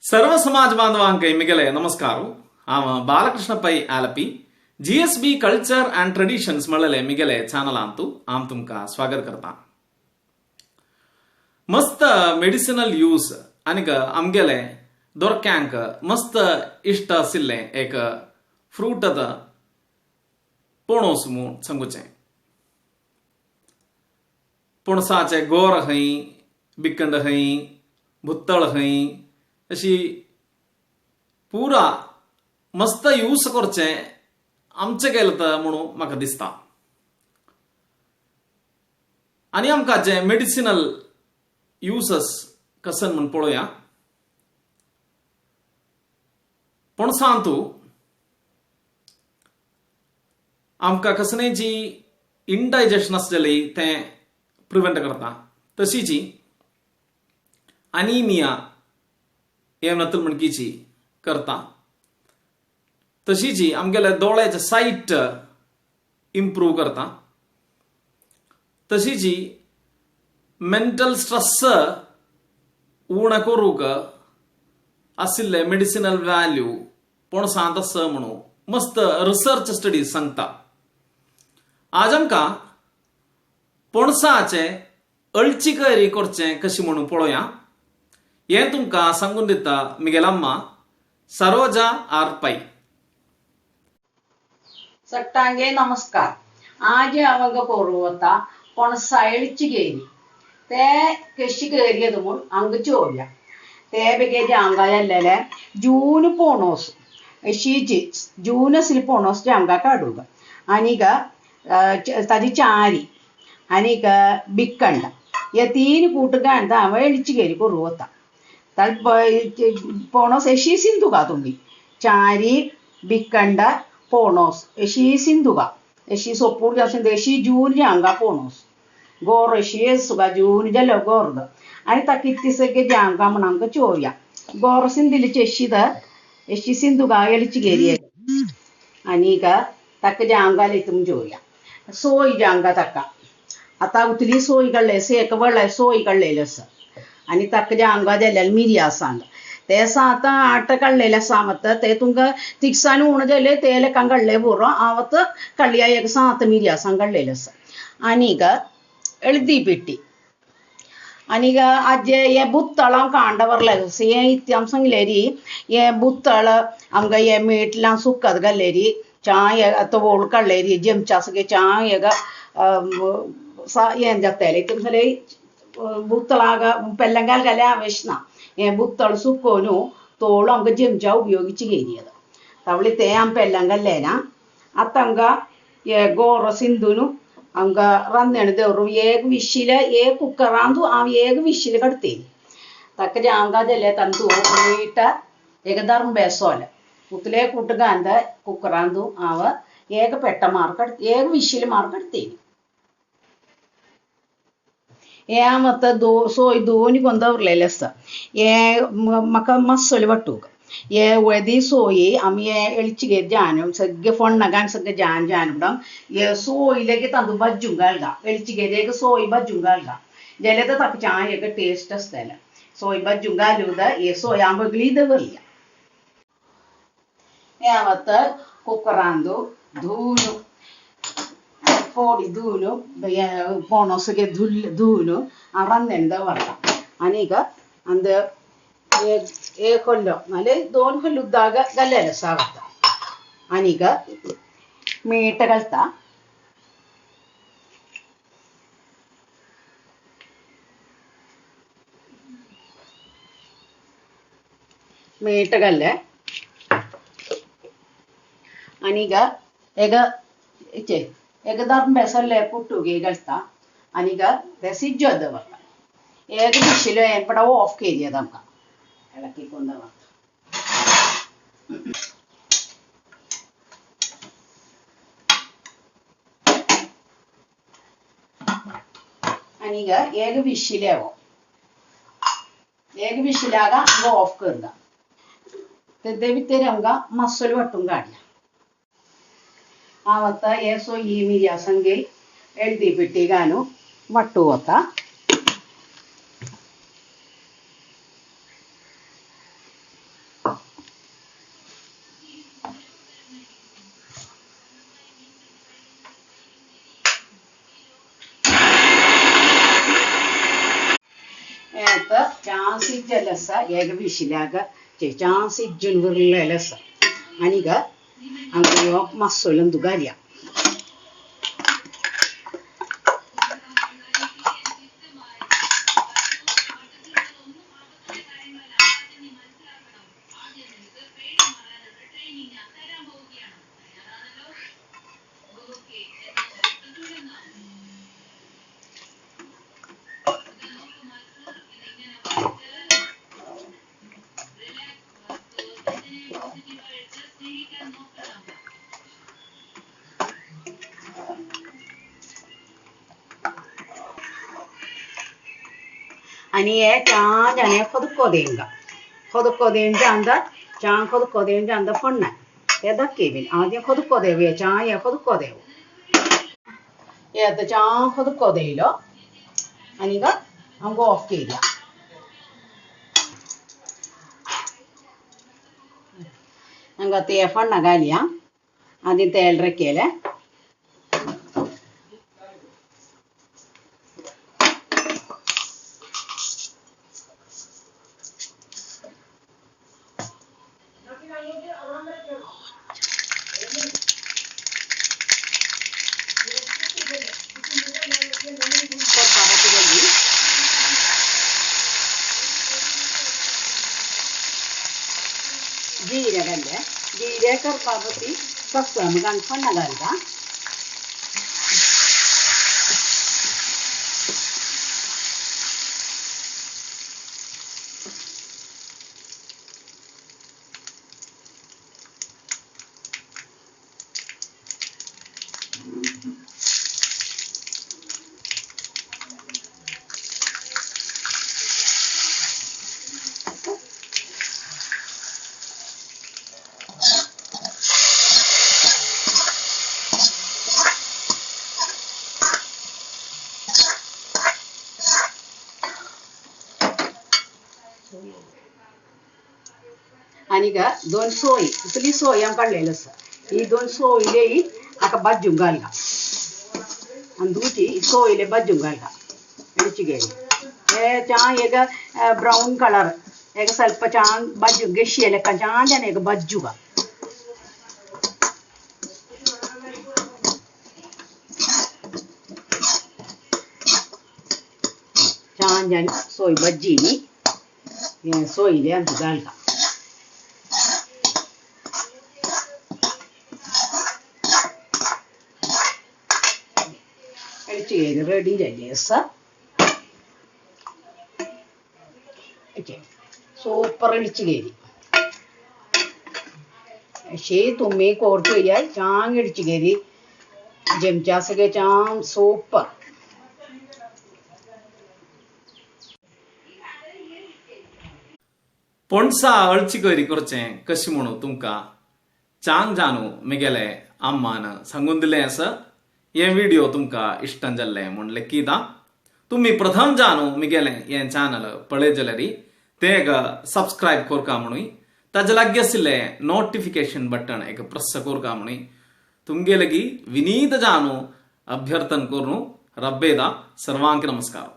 सर्व समाज बांधवांक मिगले नमस्कार. हांव Balakrishna Pai Alleppey, GSB culture and traditions म्हळ्ळे मिगेले चॅनलांतू हांव तुमकां स्वागत करता. मस्त मेडिसिनल यूज आनीक आमगेले दोरक्यांक मस्त इश्ट आशिल्लें एक फ्रूट पणस म्हूण सांगुचें. पणसाचे गोर खंय, बिकंड खंय, भुत्तळ खंय, अशी पुरा मस्त यूज करचें आमचें केलें तर म्हणून म्हाका दिसता. आनी आमकां जे मेडिसिनल युजस कसन म्हूण पळोवया. पणसांतू आमकां कसलें जी इनडायजेशन आसलेली तें प्रिवेंट करता, तशीच अनिमिया हे नतल म्हणकीची करता, तशीच आमगेले दोळ्याचे सायट इम्प्रूव करता, तशीच मेंटल स्ट्रेस उणें करूंक आशिल्ले मेडिसिनल व्हॅल्यू पणसांत आसा म्हणून मस्त रिसर्च स्टडीज सांगता. आज आमकां पणसाचे अळची कैरी करचें कशी म्हणून पळोवया. हें तुमकां सांगून दिता मिगेल अम्मा सरोजा आर पै. सट्टांगे नमस्कार. आज हांव कोरू वता पणसा एळची केरी ते कशी केरियത് म्हूण हांगा चोवया. ते बेगीन हांगा जाल्लेले जून पोणोस अशी जून आसली पोणोस ते हांगा काडूंक आनीक ताजी चारी आनीक बिकंड हे तीन कूटगान हांव एळची केरी करूं वता. पोणोस अशी सिंधुगा तुमी चारी बिकंड पोणोस अशी सिंधुगा अशी सोपूर जावं अशी जून हांगा पोणोस गोर अशी सुगा जून जालो गोरद आनी ताका इतली सगळे जांगा म्हण आमकां चोवया. गोर सिंदिली अशी अशी सिंधुगा एळची केरी आनीक ताका जांगा तुमी चोवया. सोय जांगा ताका आतां उतली सोय काडले एक व्हडले सोय काडलेली आसा आनी ताका जांगा जाल्ले मिरयां सांग ते आतां आट काडलेले आसा मत ते तुमकां तिकसाणी उण जाले ते लेकान काडले बरो हांव काडल्या एक सात मिरयां सांग काडलेले आसा. आनीक हळदी पिठी आनीक आजे हे बुत्तळ आमकां हांडा व्हरले हे इत्य आम सांगलेरी हे बुत्तळ आमकां हे मीठ सुकत घाल्लेरी च्या तवोळ काडलेरी जेमच्या सगळे च्या हेगा हें जाताले तितून बुत्तळाक पेल्लंगाल घाल्या हांवें ना हे बुत्तळ सुकोवन तोळ आमकां जेमच्या उपयोगीची गेली तावळी ते आम पेल्लंग घाल्ले ना. आतां आमकां हे गोरो सिंदून आमकां रांदण दवरून एक विशील एक कुकरांत हांव एक विशील काडटी ताका जें आमकां जालें तांतू मीठ एक धर्म सोल उतले कुटगांत कुकरांत हांव एक पेट्ट मार काड एक विशील मार काडटी. हे हांव आतां सोय दोन कोन्न दवरलेले आसा. हे म्हाका मसोले वांटूंक हे वेदी सोय आमी हे एळचिगेर जान सगळे फोण्णां सगळे जान जान म्हणून हे सोय लेगीत तातूंत भाजूंक घालता. एळचिगेर एक सोय भाजूंक घालता जाल्यार ताका च्या एक टेस्ट आसतले. सोय भाजूंक घालूं हे सोय हांव वेगळी दवरल्या. हे हांव आतां कुकरांत धुवन फोडी धुवन पणस धुवन हांव रांदण दवरता. आनीक अंद एक कोल्लो नाल्यार दोन कोल्लो उदक घाल्लेलें आसा आतां. आनीक मीठ घालता. मीठ घाल्लें आनीक एक एक धर्म पुट्टुगे घालता आनीक ते सिज्जो दवरता. एक विशील पडा ऑफ केली आमकां इളക്കിക്കൊണ്ട് ദവർता. आनीक एक विशील एक विशिलागा आमकां ऑफ करता. ते भितर आमकां मसोल वांटूंक काडया. हांव आतां हे सोयी मिरयां संगे हळदी पिठी घालून वांटू वता. सिज्जल आसा एक विशिल्याक चा सिज्जून उरलेलें आसा आनीक आमकां ह्यो मसोलो घालया. आणि हे चार जाणे खदको देंगा खदको देन जांदा चा खदको देन जांदा फण्णा हे धक्के बिन आद्യം खदको देव चा हे खदको देव हे चा खदको देलो आणि आमको ऑफ केल्या. आमकां ते फण्णा घालया आदी तेल रखेले. जीरा जीरे करपावती सस्म फण्णा घालता. आनीक दोन सोय इतली सोय हांव काडलेली आसा. ही दोन सोयले हाका भाजूंक घालता आनी दुसरी सोयले भाजूंक घालता ರುಚಿಗೆ. ಚಾ ಈಗ ಬ್ರೌನ್ ಕಲರ್ ಈಗ ಸ್ವಲ್ಪ ಚಾಂಗ್ ಬಜ್ಜು ಗೆಶಿ ಲೆಕ್ಕ ಚಾಂಜನ ಈಗ ಬಜ್ಜುಗ. ಚಾಂಜನ ಸೋಯ್ ಬಜ್ಜಿನಿ ಸೋಯಿಲೆ ಅಂತ ಗಾಲ್ಕ. Ready super ഇടിച്ചുകേരി. പക്ഷേ തുമ്മി കോർത്ത് കഴിഞ്ഞാൽ ചാങ് ഇടിച്ചുകേരി ജംചാസൊക്കെ ചാങ് സൂപ്പർ. ಪೊಣ್ಸಾ ಅಳ್ಚಿಕೋರಿ ಕೊರಚೆ कशी म्हणू तुमकां चांग जानू मिगेले अम्मान सांगून दिलें आसा. हे व्हिडिओ तुमकां इश्टान जाल्ले म्हूण लेखिता. तुमी प्रथम जानू मिगेले हें चॅनल पळयत जाल्यार ते एक सबस्क्रायब करका म्हणून ताजे लागीं आशिल्लें नोटिफिकेशन बटन एक प्रेस करका म्हणून तुमगे लागीं विनीत जानू अभ्यर्थन करून रब्बेदा. सर्वांक नमस्कार.